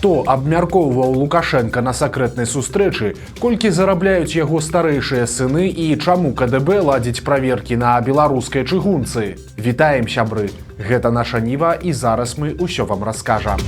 Што абмяркоўваў Лукашэнка на сакрэтнай сустрэчы, колькі зарабляюць яго старэйшыя сыны і чаму КДБ ладзіць праверкі на беларускай чыгунцы? Вітаем, сябры! Гэта «Наша Ніва», і зараз мы ўсё вам раскажам.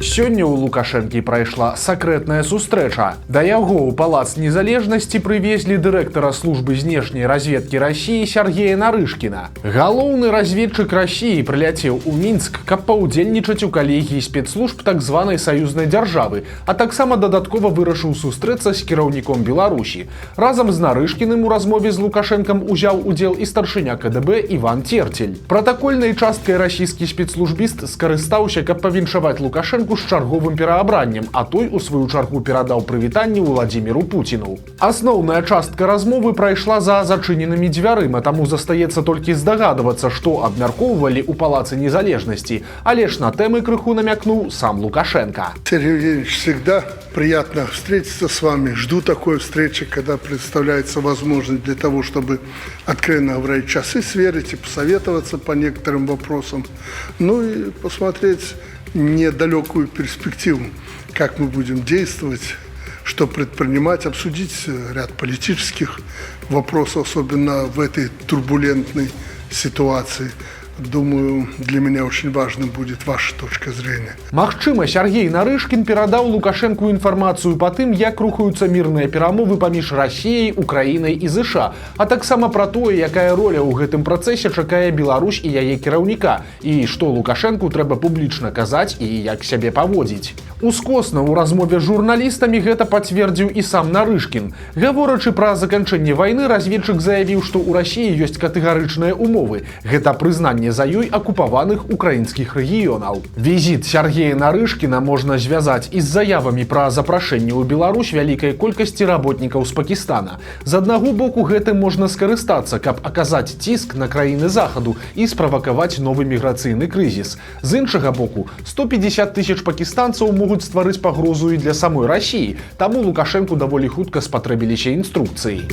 Сёння ў Лукашэнкі прайшла сакрэтная сустрэча. Да яго ў Палац незалежнасці прывезлі дырэктара Службы знешняй разведкі Расіі Сяргея Нарышкіна. Галоўны разведчык Расіі прыляцеў у Мінск, каб паўдзельнічаць у калегіі спецслужб так званай саюзнай дзяржавы, а таксама дадаткова вырашыў сустрэцца з кіраўніком Беларусі. Разам з Нарышкіным у размове з Лукашэнкам узяў удзел і старшыня КДБ Іван Церцель. Пратакольнай часткай расійскі спецслужбіст скарыстаўся, каб павіншаваць Лукашэнку з чарговым пераабраннем, а той у сваю чаргу перадаў прывітанне Уладзіміру Пуціну. Асноўная частка размовы прайшла за зачыненымі дзвярыма, таму застаецца толькі здагадвацца, што абмяркоўвалі ў Палацы незалежнасці, але ж на тэмы крыху намякнуў сам Лукашэнка. Сергей Евгеньевич, всегда приятно встретиться с вами. Жду такой встречи, когда представляется возможность для того, чтобы, откровенно говоря, и часы сверить, и посоветоваться по некоторым вопросам. Ну и посмотреть недалекую перспективу, как мы будем действовать, что предпринимать, обсудить ряд политических вопросов, особенно в этой турбулентной ситуации. Думаю, для меня очень важным будет ваша точка зрения. Магчыма, Сяргей Нарышкін перадаў Лукашэнку інфармацыю па тым, як рухаюцца мірныя перамовы паміж Расіяй, Украінай і ЗША, а таксама пра тое, якая роля ў гэтым працэсе чакае Беларусь і яе кіраўніка, і што Лукашэнку трэба публічна казаць і як сябе паводзіць. Ускосна ў размове з журналістамі гэта пацвердзіў і сам Нарышкін. Гаворачы пра заканчэнне вайны, разведчык заявіў, што ў Расіі ёсць катэгарычныя умовы. Гэта прызнанне за ёй акупаваных украінскіх рэгіёнаў. Візіт Сяргея Нарышкіна можна звязаць і з заявамі пра запрашэнне ў Беларусь вялікай колькасці работнікаў з Пакістана. З аднаго боку, гэтым можна скарыстацца, каб аказаць ціск на краіны Захаду і справакаваць новы міграцыйны крызіс. З іншага боку, 150 тысяч пакістанцаў могуць стварыць пагрозу і для самой Расіі. Таму Лукашэнку даволі хутка спатрэбіліся інструкцыі.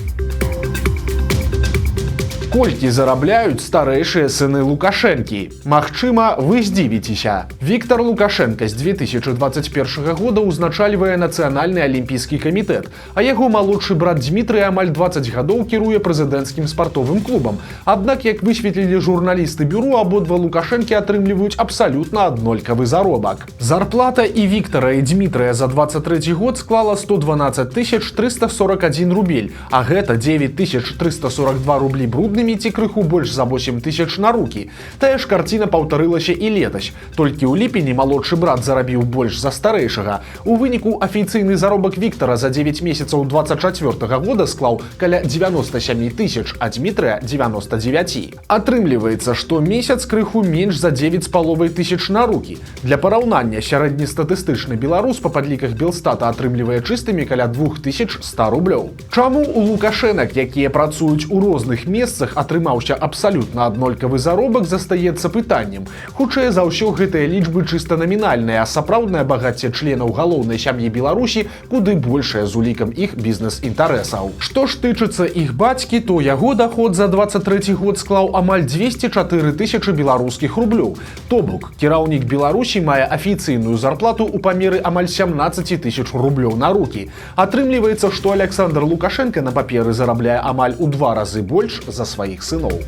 Колькі зарабляюць старэйшыя сыны Лукашэнкі? Магчыма, вы здзівіцеся. Віктар Лукашэнка з 2021 года ўзначальвае Нацыянальны алімпійскі камітэт, а яго малодшы брат Дзмітрый амаль 20 гадоў кіруе прэзідэнцкім спартовым клубам. Аднак, як высветлілі журналісты бюро, абодва Лукашэнкі атрымліваюць абсалютна аднолькавы заробак. Зарплата і Віктара, і Дзмітрыя за 23 год склала 112 341 рубель, а гэта 9342 рублі бруднымі ці крыху больш за 8 тысяч на рукі. Тая ж карціна паўтарылася і летась. Толькі ў ліпені малодшы брат зарабіў больш за старэйшага. У выніку афіцыйны заробак Віктара за 9 месяцаў 24 года склаў каля 97 тысяч, а Дзмітрыя 99. Атрымліваецца, што месяц крыху менш за 9,5 тысяч на рукі. Для параўнання, сярэднестатыстычны беларус па падліках Белстата атрымлівае чыстымі каля 2100 рублёў. Чаму у Лукашэнак, якія працуюць у розных месцах, атрымаўся абсалютна аднолькавы заробак, застаецца пытаннем. Хутчэй за ўсё, гэтыя лічбы чыста намінальныя, а сапраўднае багацце членаў галоўнай сям'і Беларусі куды большае з улікам іх бізнес-інтарэсаў. Што ж тычыцца іх бацькі, то яго доход за 23 год склаў амаль 204 тысячы беларускіх рублёў. То бок кіраўнік Беларусі мае афіцыйную зарплату ў памеры амаль 17 тысяч рублёў на рукі. Атрымліваецца, што Аляксандр Лукашэнка на паперы зарабляе амаль у два разы больш за сваіх сыноў.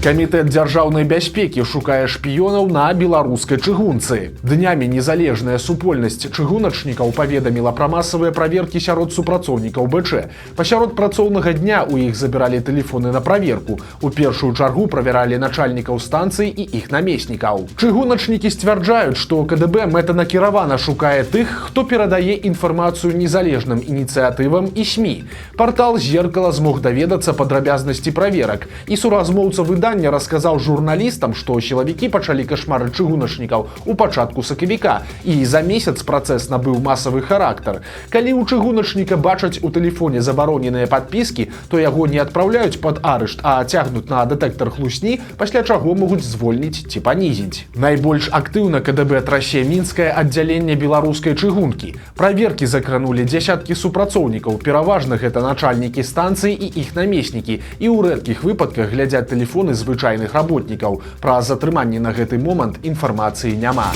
Камітэт дзяржаўнай бяспекі шукае шпіёнаў на беларускай чыгунцы. Днямі незалежная супольнасць чыгуначнікаў паведаміла пра масавыя праверкі сярод супрацоўнікаў БЧ. Пасярод працоўнага дня ў іх забіралі тэлефоны на праверку. У першую чаргу правяралі начальнікаў станцый і іх намеснікаў. Чыгуначнікі сцвярджаюць, што КДБ мэтанакіравана шукае тых, хто перадае інфармацыю незалежным ініцыятывам і СМІ. Партал «Зеркала» змог даведацца падрабязнасці праверак. І суразмоўца выдання расказаў журналістам, што сілавікі пачалі кашмарыць чыгуначнікаў у пачатку сакавіка, і за месяц працэс набыў масавы характар. Калі ў чыгуначніка бачаць у тэлефоне забароненыя падпіскі, то яго не адпраўляюць пад арышт, а цягнуць на дэтэктар хлусні, пасля чаго могуць звольніць ці панізіць. Найбольш актыўна КДБ трасе мінскае аддзяленне беларускай чыгункі. Праверкі закранулі дзясяткі супрацоўнікаў, пераважна гэта начальнікі станцый і іх намеснікі, і ў рэдкіх выпадках глядзяць тэлефоны з звычайных работнікаў. Пра затрыманне на гэты момант інфармацыі няма.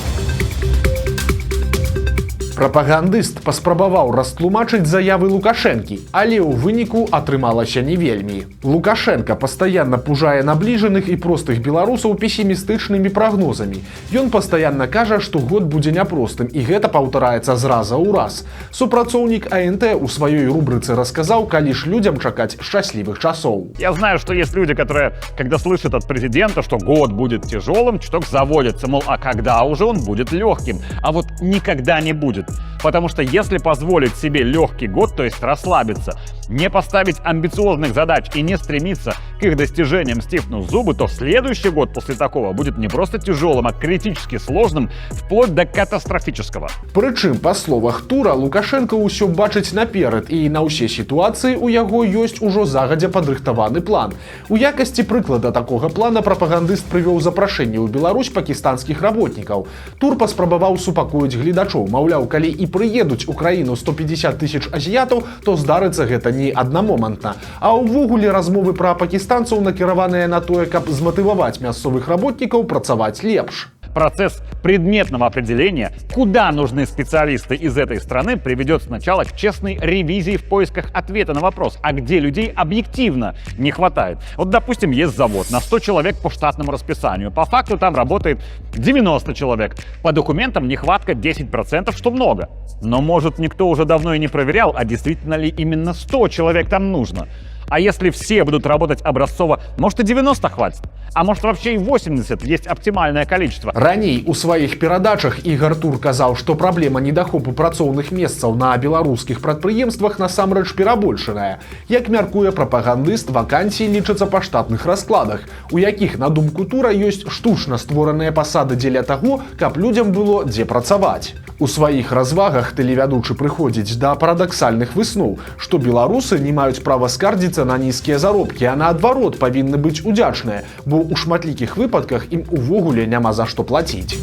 Прапагандыст паспрабаваў растлумачыць заявы Лукашэнкі, але ў выніку атрымалася не вельмі. Лукашэнка пастаянна пужае набліжаных і простых беларусаў песімістычнымі прагнозамі. Ён пастаянна кажа, што год будзе няпростым, і гэта паўтараецца з раза ў раз. Супрацоўнік АНТ у сваёй рубрыцы расказаў, калі ж людзям чакаць шчаслівых часоў. Я знаю, что есть люди, которые, когда слышат от президента, что год будет тяжелым, чуток заводятся, мол, а когда уже он будет легким? А вот никогда не будет. Потому что если позволить себе легкий год, то есть расслабиться, не поставить амбициозных задач и не стремиться к их достижениям, стиснув зубы, то следующий год после такого будет не просто тяжелым, а критически сложным, вплоть до катастрофического. Прычым, па словах Тура, Лукашэнка ўсё бачыць наперад, і на ўсе сітуацыі ў яго ёсць ужо загадзя падрыхтаваны план. У якасці прыклада такога плана прапагандыст прывёў запрашэнне ў Беларусь пакістанскіх работнікаў. Тур паспрабаваў супакоіць гледачоў, маўляў, калі і прыедуць у краіну 150 тысяч азіятаў, то здарыцца гэта не аднамомантна. А ўвогуле размовы пра пакістанцаў накіраваныя на тое, каб зматываваць мясцовых работнікаў працаваць лепш. Процесс предметного определения, куда нужны специалисты из этой страны, приведет сначала к честной ревизии в поисках ответа на вопрос, а где людей объективно не хватает. Вот, допустим, есть завод на 100 человек по штатному расписанию. По факту там работает 90 человек. По документам нехватка 10%, что много. Но, может, никто уже давно и не проверял, а действительно ли именно 100 человек там нужно. А если все будут работать образцово, может, и 90 хватит. А может, вообще и 80 есть оптимальное количество. Раней у сваіх перадачах Ігар Тур казаў, што праблема недахопу працоўных месцаў на беларускіх прадпрыемствах насамрэч перабольшаная. Як мяркуе прапагандыст, вакансіі лічацца па штатных раскладах, у якіх, на думку Тура, ёсць штучна створаныя пасады дзеля таго, каб людзям было дзе працаваць. У сваіх развагах тэлевядучы прыходзіць да парадаксальных высноў, што беларусы не маюць права скардзіцца на нізкія заробкі, а наадварот, павінны быць удзячныя, бо ў шматлікіх выпадках ім увогуле няма за што плаціць.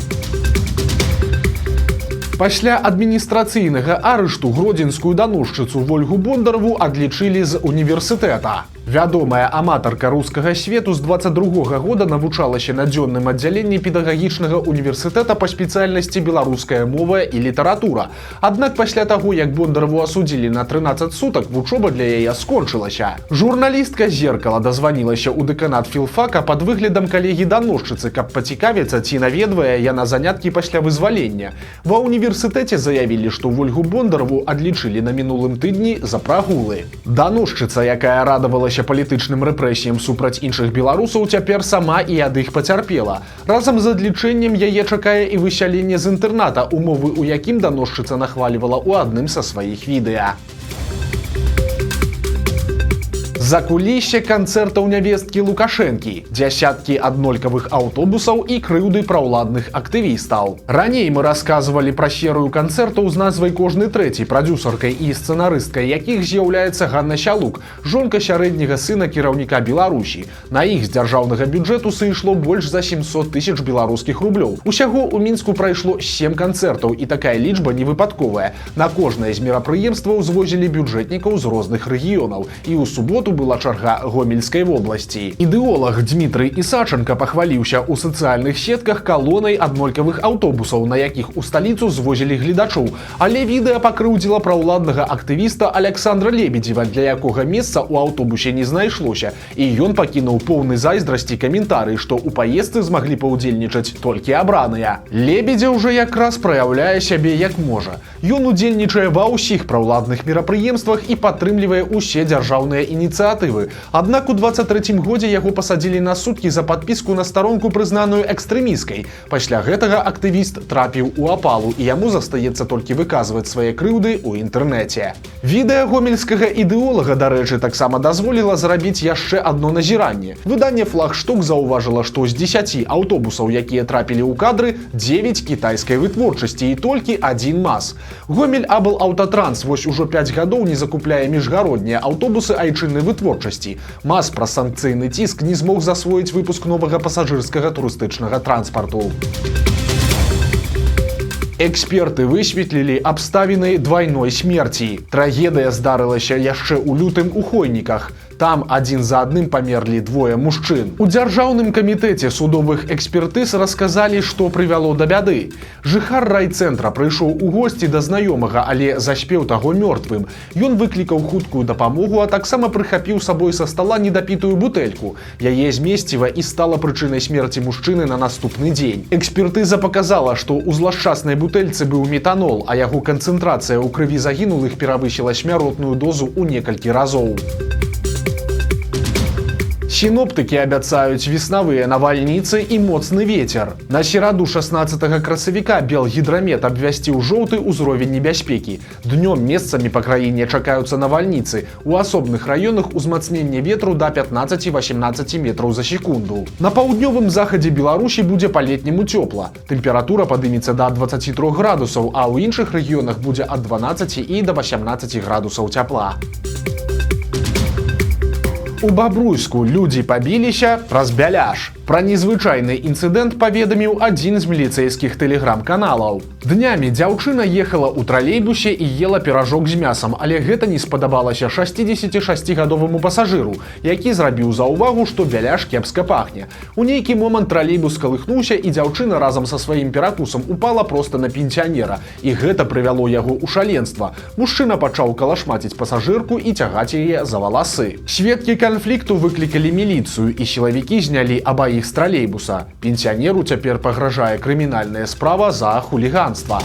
Пасля адміністрацыйнага арышту гродзенскую даносчыцу Вольгу Бондараву адлічылі з універсітэта. Вядомая аматарка рускага свету з 22 года навучалася на дзённым аддзяленні педагагічнага універсітэта па спецыяльнасці беларуская мова і літаратура. Аднак пасля таго, як Бондараву асудзілі на 13 сутак, вучоба для яе скончылася. Журналістка «Зеркала» дазванілася ў дэканат філфака пад выглядам калегі даносчыцы, каб пацікавіцца, ці наведвае яна заняткі пасля вызвалення. Ва універсітэце заявілі, што Вольгу Бондараву адлічылі на мінулым тыдні за прагулы. Даносчыца, якая радавалася палітычным рэпрэсіям супраць іншых беларусаў, цяпер сама і ад іх пацярпела. Разам з адлічэннем яе чакае і высяленне з інтэрната, умовы ў якім даносчыца нахвальвала ў адным са сваіх відэа. Закуліссе канцэртаў нявесткі Лукашэнкі, дзясяткі аднолькавых аўтобусаў і крыўды праўладных актывістаў. Раней мы расказвалі пра серыю канцэртаў з назвай «Кожны трэці», прадзюсаркай і сцэнарысткай якіх з'яўляецца Ганна Сялук, жонка сярэдняга сына кіраўніка Беларусі. На іх з дзяржаўнага бюджэту сышло больш за 700 тысяч беларускіх рублёў. Усяго ў Мінску прайшло сем канцэртаў, і такая лічба не выпадковая. На кожнае з мерапрыемстваў звозілі бюджэтнікаў з розных рэгіёнаў. І ў суботу была чарга Гомельскай вобласці. Ідэолаг Дмітрый Ісачанка пахваліўся ў сацыяльных сетках калонай аднолькавых аўтобусаў, на якіх у сталіцу звозілі гледачоў. Але відэа пакрыўдзіла праўладнага актывіста Аляксандра Лебедзева, для якога месца ў аўтобусе не знайшлося. І ён пакінуў поўны зайздрасці каментарый, што ў паездцы змаглі паўдзельнічаць толькі абраныя. Лебедзеў жа якраз праяўляе сябе як можа. Ён удзельнічае ва ўсіх праўладных мерапрыемствах і падтрымлівае ўсе дзяржаўныя ініцыятывы. Аднак у 23 годзе яго пасадзілі на суткі за падпіску на старонку, прызнаную экстрэмісцкай. Пасля гэтага актывіст трапіў у апалу, і яму застаецца толькі выказваць свае крыўды ў інтэрнэце. Відэа гомельскага ідэолага, дарэчы, таксама дазволіла зрабіць яшчэ адно назіранне. Выданне «Флагшток» заўважыла, што з 10 аўтобусаў, якія трапілі ў кадры, 9 кітайскай вытворчасці і толькі адзін МАЗ. Гомель Аблаўтатранс вось ужо 5 гадоў не закупляе міжгароднія аўтобусы айчыннай вытворчасці. МАЗ праз санкцыйны ціск не змог засвоіць выпуск новага пасажырскага турыстычнага транспарту. Эксперты высветлілі абставіны двайной смерці. Трагедыя здарылася яшчэ ў лютым у Хойніках. Там адзін за адным памерлі двое мужчын. У Дзяржаўным камітэце судовых экспертыз расказалі, што прывяло да бяды. Жыхар райцэнтра прыйшоў у госці да знаёмага, але заспеў таго мёртвым. Ён выклікаў хуткую дапамогу, а таксама прыхапіў сабой са стала недапітую бутэльку. Яе змесціва і стала прычынай смерці мужчыны на наступны дзень. Экспертыза паказала, што ў злашчаснай бутэльцы быў метанол, а яго канцэнтрацыя ў крыві загінулых перавысіла смяротную дозу ў некалькі разоў. Сіноптыкі абяцаюць веснавыя навальніцы і моцны вецер. На сераду 16 красавіка Белгідрамет абвясціў жоўты ўзровень небяспекі. Днём месцамі па краіне чакаюцца навальніцы. У асобных раёнах узмацненне ветру да 15-18 метраў за секунду. На паўднёвым захадзе Беларусі будзе па-летняму цёпла. Тэмпература падымецца да 23 градусаў, а ў іншых рэгіёнах будзе ад 12 і да 18 градусаў цяпла. У Бабруйску людзі пабіліся праз бяляш. Пра незвычайны інцыдэнт паведаміў адзін з міліцэйскіх тэлеграм-каналаў. Днямі дзяўчына ехала ў тралейбусе і ела піражок з мясам, але гэта не спадабалася 66-гадоваму пасажыру, які зрабіў заўвагу, што бяляш кепска пахне. У нейкі момант тралейбус калыхнуўся, і дзяўчына разам са сваім перакусам упала проста на пенсіянера. І гэта прывяло яго ў шаленства. Мужчына пачаў калашмаціць пасажырку і цягаць яе за валасы. Сведкі канфлікту выклікалі міліцыю, і сілавікі знялі абаіх з тралейбуса. Пенсіянеру цяпер пагражае крымінальная справа за хуліганства.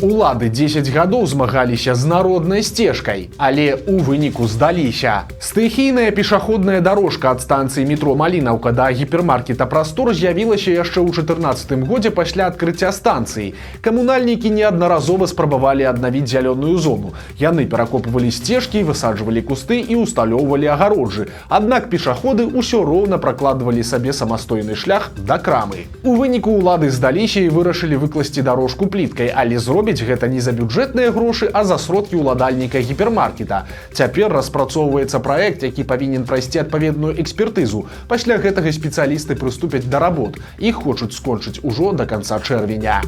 Улады 10 гадоў змагаліся з народнай сцежкай, але ў выніку здаліся. Стыхійная пешаходная дарожка ад станцыі метро Малінаўка да гіпермаркета «Прастор» з'явілася яшчэ ў 14 годзе пасля адкрыцця станцыі. Камунальнікі неаднаразова спрабавалі аднавіць зялёную зону. Яны перакопвалі сцежкі, высаджвалі кусты і ўсталёўвалі агароджы. Аднак пешаходы ўсё роўна пракладвалі сабе самастойны шлях да крамы. У выніку ўлады здаліся і вырашылі выкласці дарожку пліткай, але зробяць гэта не за бюджэтныя грошы, а за сродкі ўладальніка гіпермаркета. Цяпер распрацоўваецца праект, які павінен прайсці адпаведную экспертызу. Пасля гэтага спецыялісты прыступяць да работ. Іх хочуць скончыць ужо да канца чэрвеня.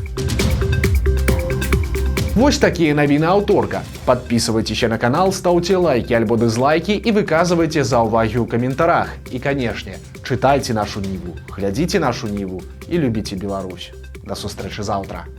Вось такія навіны аўторка. Падпісвайцеся на канал, стаўце лайкі альбо дызлайкі і выказвайце заўвагі ў каментарах. І, канешне, чытайце «Нашу Ніву», глядзіце «Нашу Ніву» і любіце Беларусь. Да сустрэчы заўтра.